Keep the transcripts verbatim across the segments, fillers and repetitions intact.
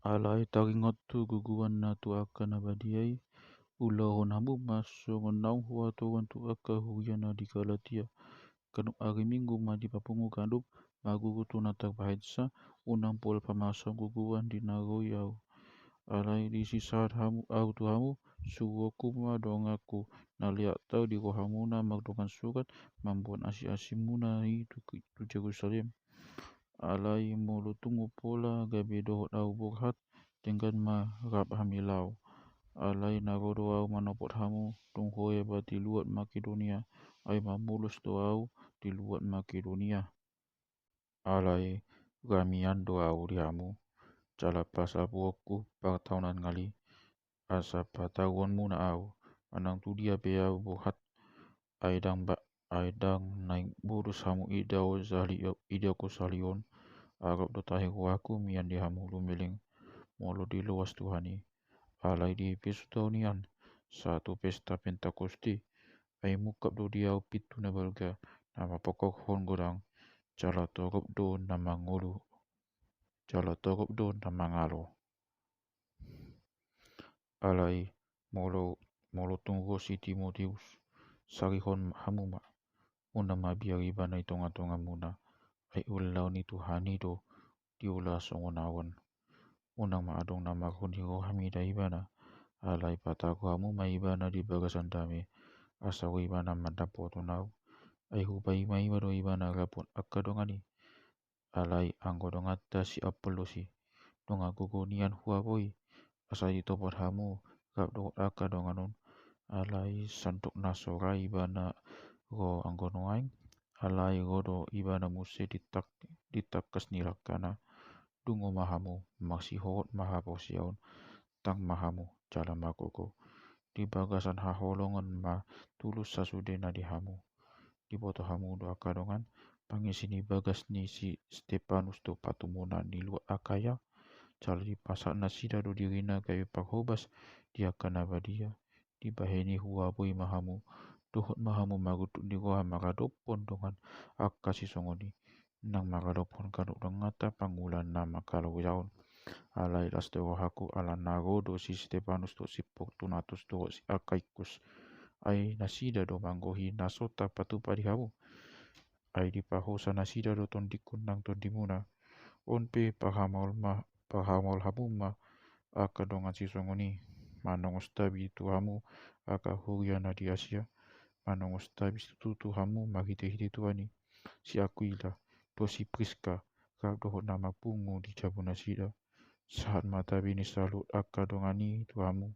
Alai taringot tu gogoan na tu angka na badia i, ulahon hamu ma songon naung huhatahon tu angka huria na di Galatia. Ganup ari Minggu ma dipapungu ganup margogo tu na tarbahensa, unang pola pamasahon gogoan di na ro i ahu. Alai disi sahat hamu, ahu tu hamu, suruonku ma donganku, na leak tau di rohamuna mardongan surat, mamboan asiasimuna i tu, tu Jerusalem. Alai molo tung pola gabe dohot ahu borhat, denggan ma rap hami laho. Alai na ro do ahu manopot hamu, tung ho eba di luat Makedonia, ai mamulos do ahu di luat Makedonia. Alai ra mian do ahu di hamu, jala pasapuonku partaonan ngali, asa pataruonmuna ahu, manang tu dia pe ahu borhat, ai ndang ba-, ai ndang naeng bodos hamu idaon sahali-, idaonku sahali on, arop do tahe rohangku mian di hamu lumeleng, molo diloas Tuhan i. Alai di Efesus do ahu nian, sahat tu pesta Pentakoste, ai mungkap do di ahu pintu na balga, na mapokhon godang, jala torop do na mangolu, jala torop do na mangalo. Alai molo, molo tung ro si Timoteus, sarihon hamu ma, unang mabiar ibana i tongatongamuna, ai ulaon ni Tuhan i do diula songon ahu on. Unang ma adong na marhon ni roha mida ibana, alai pataru hamu ma ibana di bagasan dame, asa ro ibana mandapothon ahu. Ai hupaima-ima do ibana rap dohot angka dongan i. Alai anggo donganta si Apollos i, nunga gogo nian huaboi, asa ditopot hamu rap dohot angka dongan on. Alai sandok na so ra ibana ro anggo nuaeng, alai ro do ibana muse di tang-, di tangkas ni langkana. Dungo ma hamu, marsihohot ma haporseaon, tang ma hamu, jala margogo. Di bagasan haholongon ma tulus sasudena di hamu. Diboto hamu do angka dongan, pangisi ni bagas ni si Stepanus do patumuna ni luat Akaya, jala dipasahat nasida do dirina gabe parhobas di angka na badia. Dibahen i huaboi ma hamu, dohot ma hamu marunduk ni roha maradophon dongan angka sisongon i, nang maradophon ganup donganta pangula na mangkalojaon. Alai las do rohangku ala na ro do si Stepanus dohot si Fortunatus dohot si Akaikus. Ai nasida do manggohi na so tarpatupa di hamu. Ai dipahosa nasida do tondingku nang tondimuna. On pe parhamaol ma, parhamaol hamu ma angka dongan sisongon i. Manongos tabi tu hamu angka huria na di Asia. Manongos tabi situtu hamu marhitehite Tuhan i. Si Akuila dohot si Priska, rap dohot na marpungu di jabu nasida. Sahat ma tabi ni saluhut angka dongan i tu hamu.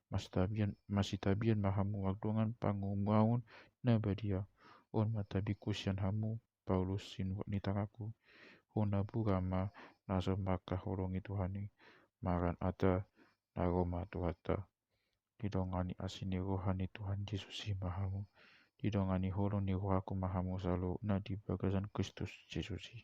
Masitabian, masitabian ma hamu mardongan pangumaon na badia. On ma tabingku sian hamu, Paulus, sinurat ni tanganku. Hona bura ma na so mangkaholongi Tuhan i. Marnata, na ro ma Tuhanta. Didongani asi ni roha ni Tuhan Jesus i ma hamu. Didongani holong ni rohangku ma hamu saluhutna di bagasan Kristus Jesus i.